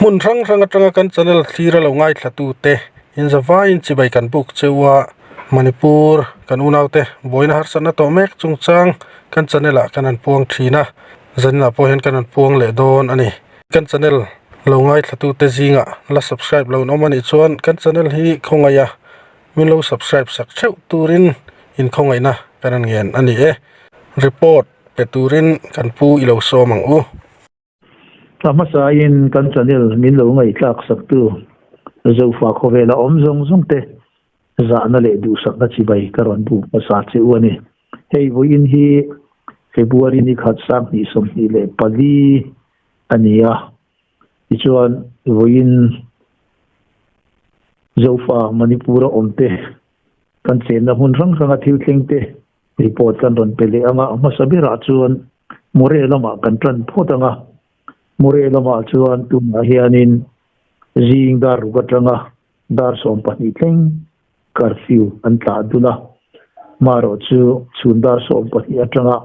Hmun hrang hrang atanga kan channel thlir a lo ngaithlatute inzavaiin chibai kan buk cheu a, Manipur kan unaute buaina harsatna tawh mek chungchang kan channel ah kan han puang thin a, zaninah pawh hian kan han puang leh dawn a ni. Kan channel lo ngaithlatute zingah la subscribe lo an awm a nih chuan kan channel hi khawngaih a, min lo subscribe sak theuh turin inkhawngaihna kan han ngen a ni e. Report pe turin kan pu i lo sawm ang u. A hmasain kan channel min lo ngaihthlak saktu Zofa khawvela awm zawng zawng te zahna leh duhsakna chibai ka rawn buk hmasa che u a ni. Hei vawiin hi February ni khat 2024 a ni a, tichuan vawiin Zofa Manipur-a awm te kan chenna hmun hrang hranga thil thleng te Report kan rawn pe leh anga hmasa berah chuan Murray lamah kan tan phawt anga Murray lamah chuan tunah hianin zing dar ruk atanga dar 12 thleng curfew an tlah dul a, marawh chu chhun dar 12 atanga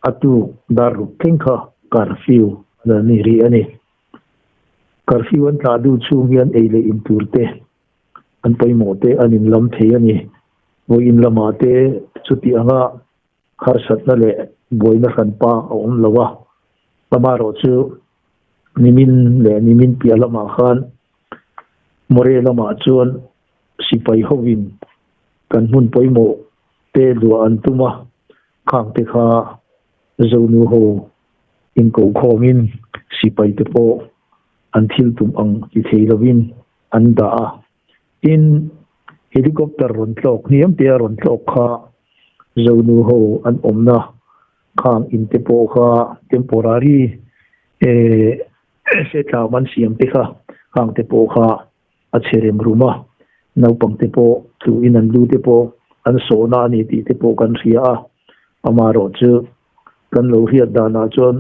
a tuk dar ruk thleng kha curfew a la ni rih a ni. Curfew an tlah dul chhung hian ei leh in tur te an pawimawh te an inlam thei a ni. Vawiin lamah te chuti anga harsatna leh buaina hranpa a awm lo a, amaherawh chu nimin leh nimin piah lamah khan Moreh lamah chuan sipai hovin kan hmun pawimawh te luah an tum a, khang te kha Zonu ho inkohkhawmin sipai te pawh an thil tum ang ti thei lovin an dah a. Tin, helicopter rawn tlawk hniam te a rawn tlawk kha Zonu ho an awmna khang in te pawh kha temporary hretlam an siam te kha khang te pawh kha a chhe rem rum a. Naupang te pawh tlu in an lu te pawh an sawhna a ni tih te pawh kan hria a. Amaherawh chu kan lo hriat danah chuan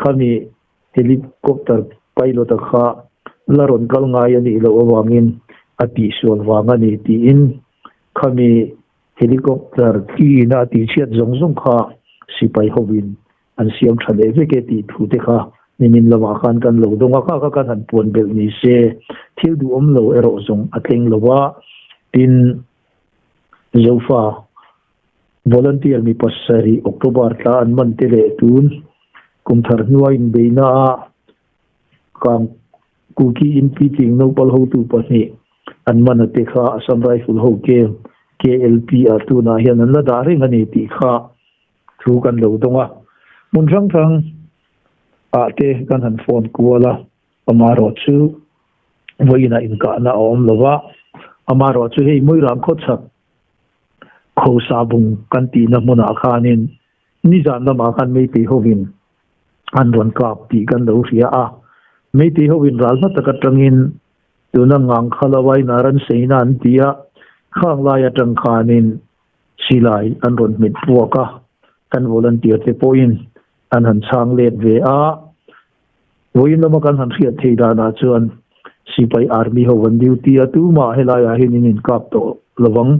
khami Helicopter pilot-a kha la rawn kal ngai a nih loh avangin a tihsual vang a ni tiin khami helicopter tliin a tihchhiat zawng zawng kha sipai hovin an siam tha leh vek e tih thu te kha nimin lamah khan kan lo dawng a, kha kha kan han puan belh ni se thil duhawm lo erawh zawng a tleng lo a, tin Zofa Volunteer mi pasarih October tla an man te leh tun kum thar hnuai inbeihna a kang Kuki in puitling naupal hotu pahnih an man a te kha Assam Rifle ho camp KLP ah tunah hian an la dah reng a ni tih kha thu kan lo dawng a. Hmun hrang hrang ah te kan han phone kual a, amaherawh chu vawiinah inkahna a awm lo va, amaherawh chu hei Muirang khawchhak Khosa bung kan tihna hmunah khanin nizan lamah khan Meitei hovin an rawn kap tih kan lo hria a. Meitei hovin ral hma tak atangin tuna ngang kha lo aina ran seina an ti a, khang lai atang khanin silai an rawn hmet puak a, kan volunteer te pawhin an han chhang let ve a. Vawiin lama kan han hriat theih danah chuan Sipai Army ho an duty a, tumah helaiah hian in inkap tawh lovang.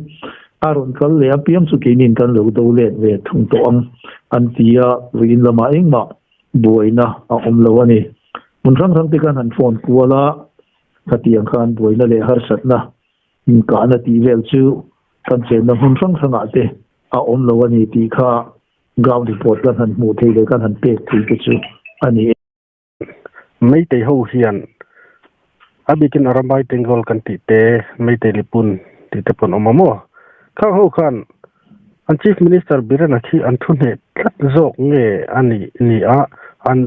A rawn kal leh apiang chu keinin kan lo do let ve thung tawh ang an ti a, vawiin lamah engmah buaina a awm lo a ni. Hmun hrang hrang te khan han phone kual a, khatiang khan buaina leh harsatna inkahna tih vel chu kan chenna hmun hrang hrangah te a awm lo a ni tih kha Ground report kan han hmuh theih leh kan han pek theih te chu a ni e. Meitei ho hian a bikin Arambai Tengol kan tih te, Meitei Lipun tih te pawh an awm a maw? Khang ho khan an Chief Minister Birena khi an thu hneh tlat zawk nge a nih ni a, an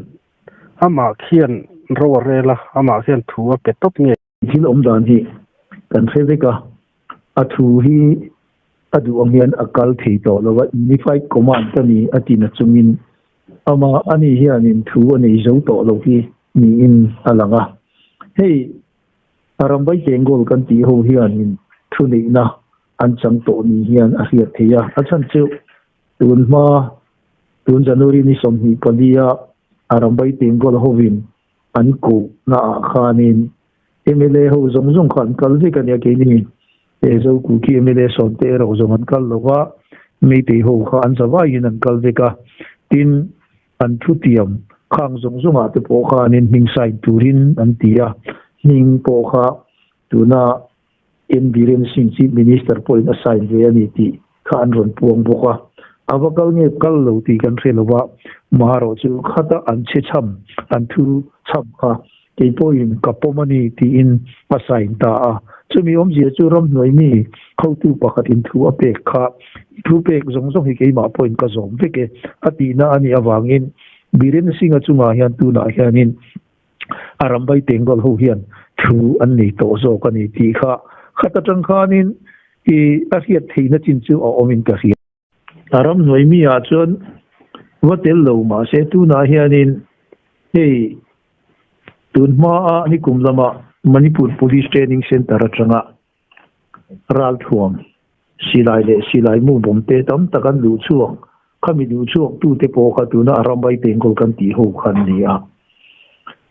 amah khian ro a rel a, amah khian thu a pe tawp nge? Thil awm dan hi kan hre vek a, a thu hi a duh ang hian a kal thei tawh lo a, Unified Command ka ni a ti na chungin ama ani hianin thu a nei zo tawh lo hi niin a lang a. Hei Arambai Tengol kan tih ho hianin thu neihna an chang tawh ni hian a hriat theih a, a chhan chu tun hma tun January ni 24 a Arambai Tengol hovin An kohna ah khanin mla ho zawng zawng kha an kal vek a nia keini he Zokuki mla sawmte erawh zawng an kal lo va, Meitei ho kha an zavaiin an kal vek a, tin an thutiam Khang zawng zawngah te pawh khanin hming sign turin an ti a, hming pawh kha tuna N Biren Singh Chief Minister pawhin a sign ve a ni tih kha an rawn puang bawk a. A va kal nge kal lo tih kan hre lo va, maherawhchu khata an chhe chham, an thu chham kha kei pawhin ka pawm a ni tiin a sign ta a. Chumi awmzia chu ramhnuai mi hotu pakhatin thu a pek kha, I thu pek zawng zawng hi keimah pawhin ka zawm vek e a tihna a nih avangin Biren Singh-a chungah hian tunah hianin a rambai Bengal ho hian thu an nei tawh zawk a ni tih kha khat atang khanin i a hriat theihna chin chu a awmin ka hria. A ramhnuai mi ah chuan va tel lo mahse tunah hianin hei tun hmaa nikum lama Manipur Police Training Centre atanga ralthuam silai leh silai mu bawm te tam tak an luh chhuak khami luh chhuak tu te pawh kha tuna a rambai Bengal kan tih ho kha an ni a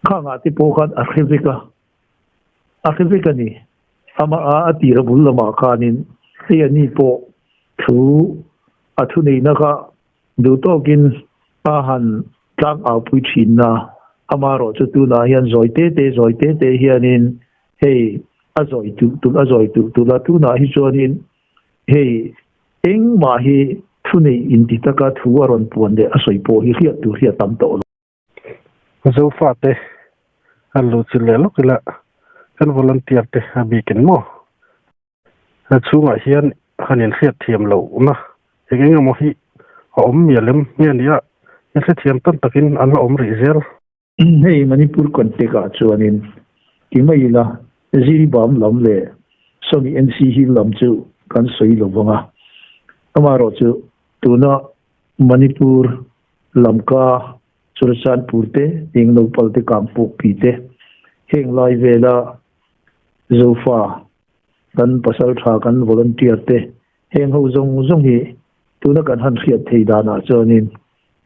khangah te pawh khan a hre vek a a hre vek a ni. Amah a a tir a bul lamah khanin hei a ni pawh thu a thuneihna kha duh tawkin a han tlang au pui thin na. Amaherawh chu tunah hian zawi te te zawi te te hianin hei a zawi tulh tulh a zawi tulh tulh a, tunah hi chuanin hei engmah hi thuneih inti taka thu a rawn puan leh a sawi pawh hi hriat tur hi a tam tawh lo. Zofate an luh chilh leh lawk ila kan volunteer te a bikin maw? A chhungah hian han inhriat thiam lohna eng eng emaw hi a awm mial em nge nia inhrethiam tan takin an la awm rih zel. Hei Manipur contact ah chuanin ti mai ila Jiribam lam leh Sawmi NC Hill lam chu kan sawi lo vang a, amaherawhchu tuna Manipur Lamka, Churachandpur te, Engnopal te, Kangpokpi te, heng lai vela Zofa kan pasal tha kan volunteer te, heng ho zawng zawng hi tuna kan han hriat thei danah chuanin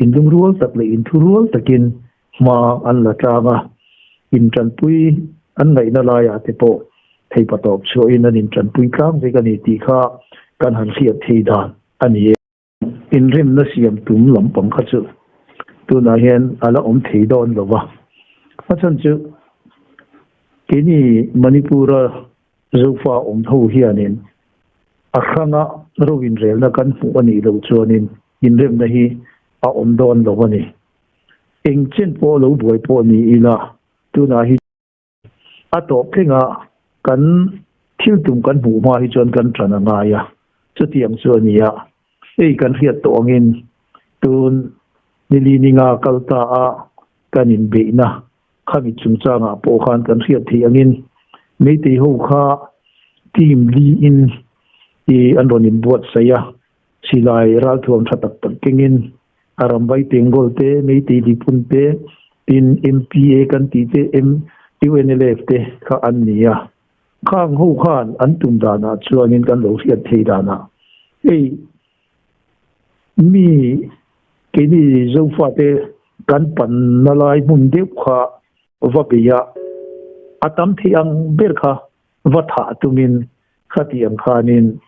inlungrual tak leh inthurual takin hma an la tlang a, intanpui an ngaihna laiah te pawh theipatawp chhuahin an intanpui tlang vek a ni tih kha kan han hriat thei dan a ni e. Inrinna siam tum lampang kha chu tunah hian a la awm thei dawn lo va. A chhan chu keini Manipur-a Zofa awm ho hianin a hranga ro inrelna kan hmuh a nih loh chuanin inremna hi a awm dawn lo a ni. Eng chen pawh lo buai pawh ni ila tunah hi A tawp thlengah kan thil tum kan hmuh hma hi chuan kan ṭan a ngai a, chutiang chu a ni a. Hei kan hriat tawh angin tun nili ninga kal ta a kan inbeihna khami chungchangah pawh khan kan hriat theih angin Meitei ho kha team liin i an rawn inbuatsaih a, silai ralthuam ṭha tak tak kengin a rambai Tengol te, Meitei Lipun te, tin MPA kan tih te, MUNLF te kha an ni a. Khang ho khan an tum danah chuanin kan lo hriat thei danah hei mi keini Zofate kan panna lai hmun deuh kha va bei a, a tam thei ang ber kha va thah tumin khatiang khanin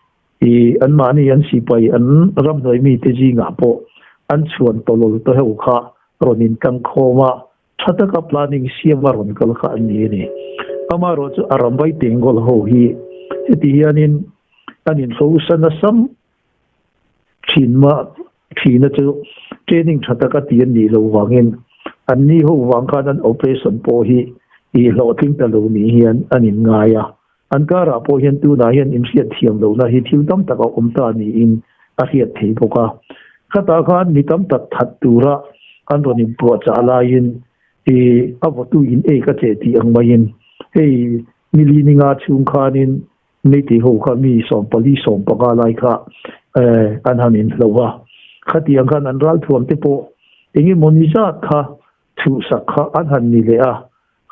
i anmahni an sipai an ramhnuai mite zingah pawh an chhuan tawlawl ta ho kha rawn intang khawm a, tha taka planning siam a rawn kal kha an ni a ni. Amaherawh chu a rambai Bengal ho hi heti hianin an inhlosa nasa thin mah thina chu training tha taka ti an nih loh vangin anni ho vang khan an operation pawh hi i hlawhtling ta lo ni hian an inngai a. An karah pawh hian tunah hian inhriat thiam lohna hi thil tam tak a awm ta niin a hriat thei bawk a. Khatah khan mi tam tak that tura an rawn inpuahchah laiin i a vawtu in ei ka che tih ang maiin hei nili ninga chhung khanin Meitei ho kha mi 14 15 lai kha an han inhloh a. Khatiang khan an ralthuam te pawh engemaw ni zat kha chhuhsak kha an han ni leh a.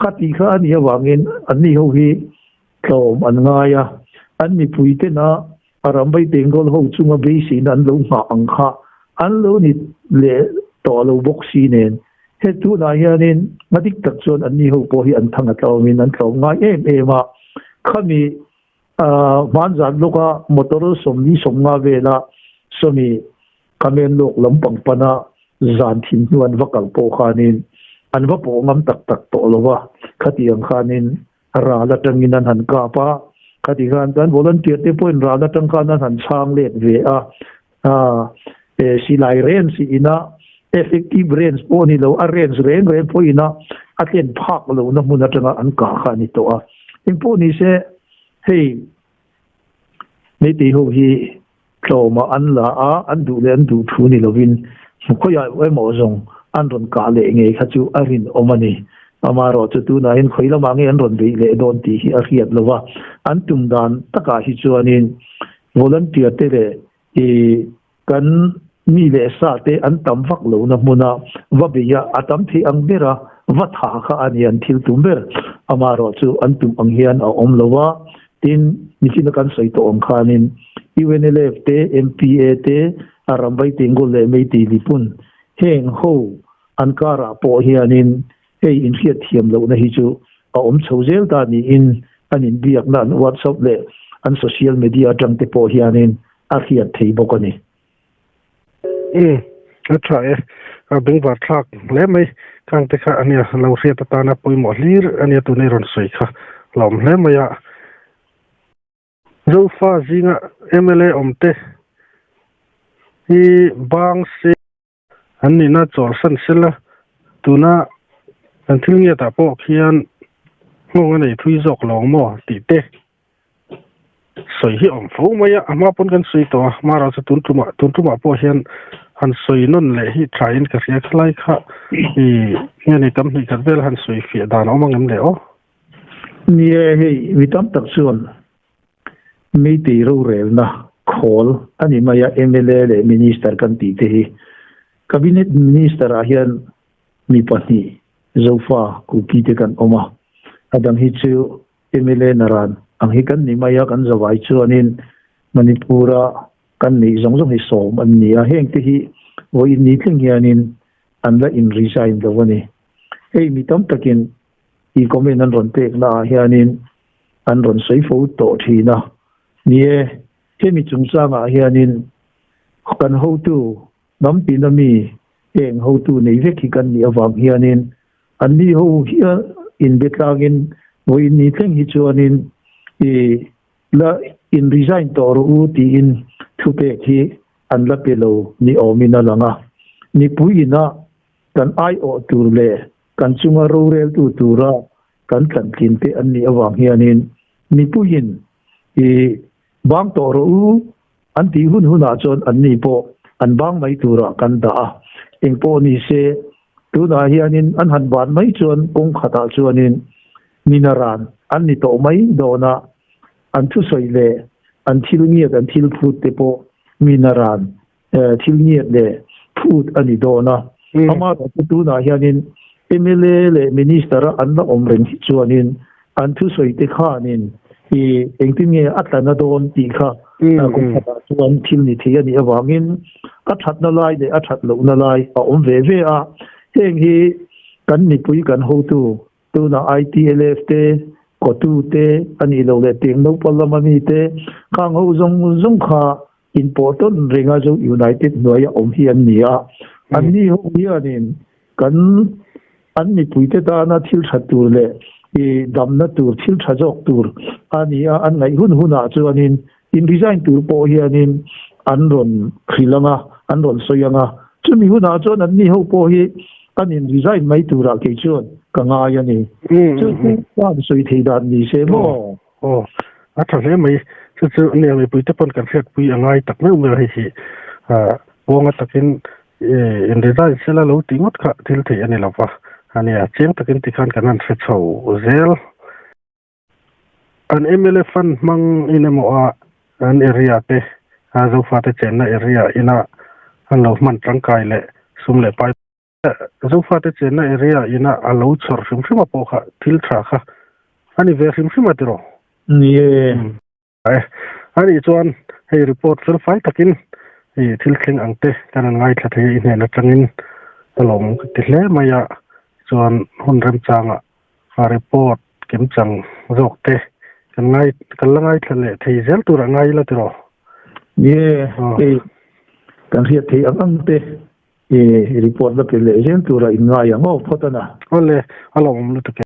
Khati kha a nih avangin anni ho hi tlawm an ngai a, an mipui tena a rambai Bengal ho chunga beiseina an lo nghah ang kha an lo ni leh tawh lo bawk si nen. He tunah hianin a dik tak chuan anni ho pawh hi an thang a tlawmin an tlawm ngai em em a, khami hmanzan lawka motor 40 50 vela sawmi Kamen lawk lampang pana zan thin hnu an va kal pawh khanin. An va pawh ngam tak tak tawh lo va, khatiang khanin ral atangin an han kap a, khati khan chuan volunteer te pawhin ral atang khan an han chhang let ve a, silai range ina effective range pawh a ni lo, a range reng reng pawh ina a tlen phak lohna hmun atanga an kah kha a ni tawh a. Engpawh ni se hei Meitei ho hi tlawmah an la a, an duh leh an duh thu ni lovin khawiah emaw zawng an rawn kah leh ngei kha chu a rinawm a ni. Amaherawh chu tunah hian khawi lamah nge an rawn beih leh dawn tih hi a hriat lo va, an tum dan takah hi chuanin volunteer te leh i kan mi leh sa te an tam vak lohna hmuna va beih a, a tam theih ang bera va tha kha a ni an thil tum ber. Amaherawh chu an tum ang hian a awm lo va, tin nichina kan sawi tawh ang khanin UNLF te, MPA te, a Rambai Tengul leh Meitei Lipun heng ho an karah pawh hianin hei inhriatthiam lohna hi chu a awm chho zel ta niin an inbiakna an WhatsApp leh an social media atang te pawh hianin a hriat thei bawk a ni. Umm, a tha e. A bengvar thlak hle mai. Khang te kha ania lo hriat atana pawimawh hlir ania tuna i rawn sawi kha la awm hle mai a. Zofa zinga mla awm te hi bang se. An nihna chawlhsan sela tuna kan thil ngiatah pawh khian nghawng a nei thui zawk lo ang maw tih te sawi hi a awm fo mai a, a hma pawn kan sawi tawh a, hmara chu tun tumah tun tumah pawh hian han sawi nawn leh hi thain ka hria khalai kha i nge ni tam hnih khat vel han sawi fiah dan a awm ang em le aw. Ni e, hei mi tam tak chuan Meitei rorelna khawl a ni mai a, mla leh Minister kan tih te hi. Cabinet Minister ah hian mi pahnih Zofa Kuki te kan awm a, a dang hi chu mla naran ang hi kan ni mai a, kan zavai chuanin Manipur-a kan neih zawng zawng hi sawm an ni a, heng te hi vawiin ni thleng hianin an la in resign lo a ni. Hei mi tam takin i comment an rawn pekna ah hianin an rawn sawi fo tawh thin a. Ni e, hemi chungchangah hianin kan hotu hnam tina mi eng hotu nei vek hi kan nih avang hianin anni ho hian inbe tlangin vawiin ni thleng hi chuanin i la in resign tawh rawh u tiin thupek hi an la pe lo ni awmin a lang a. Mipui ina kan aiawh tur leh kan chunga roreltu tura kan tlantlin te an nih avang hianin mipuiin i bang tawh rawh u an tih hun hunah chuan anni pawh an bang mai turah kan dah a. Engpawh ni se tunah hianin an han ban mai chuan kawng khatah chuanin minaran an ni tawh mai dawn a, an thusawi leh an thil ngiat an thil phut te pawh minaran thil ngiat leh phut a ni dawn a. Amaherawhchu tunah hianin mla leh minister a an la awm reng hi chuanin an thusawi te khanin i engtin nge a tla na dawn tih kha kum khatah chuan thil ni thei a nih avangin a thatna lai leh a that lohna lai a awm ve ve a. Heng hi kan mipui kan hotu Tunah ITLF te, Kotu te, a nih loh leh Teng Naupang lama mi te, khang ho zawng zawng kha inpawh tawn renga Zo United hnuaia awm hi an ni a. Anni ho hianin kan an mipuite tana thil tha tur leh i damna tur thil tha zawk tur a ni a, an ngaih hun hunah chuanin in resign tur pawh hianin an rawn hrilh ang a, an rawn sawi ang a. Chumi hunah chuan anni ho pawh hi an in resign mai turah kei chuan ka ngai a ni. Chu chu ka han sawi thei dan ni se maw? Aw, a tha hle mai. Chu chu nia mipuite pawn kan hriatpui a ngai tak meuh meuh hei hi. Buanga takin in resign sela lo tih ngawt kha thil theih a ni lo va. Ania, chiang takin tikhan kan han hre chho zel. An mla fund hmang in emaw a an area te Zofate chenna area ina an lo hman tangkai leh sum leh pai Zofate chenna area ina a lo chhawr hrim hrim a pawh kha thil tha kha a ni ve hrim hrim a tiraw? Ni e. A nih chuan hei report fel fai takin i thil thleng ang te kan han ngaithla thei a i hnen atangin ka lawm ka ti hle mai a chuan hun remchangah a report kimchang zawk te kan ngai kan la ngaithla leh thei zel tur a ngai ila tiraw? Ni e, hei kan hriat theih ang ang te. I report la pe leh zel tura in ngai ang aw phawt a na. Awle, a lawmawm lutuk e.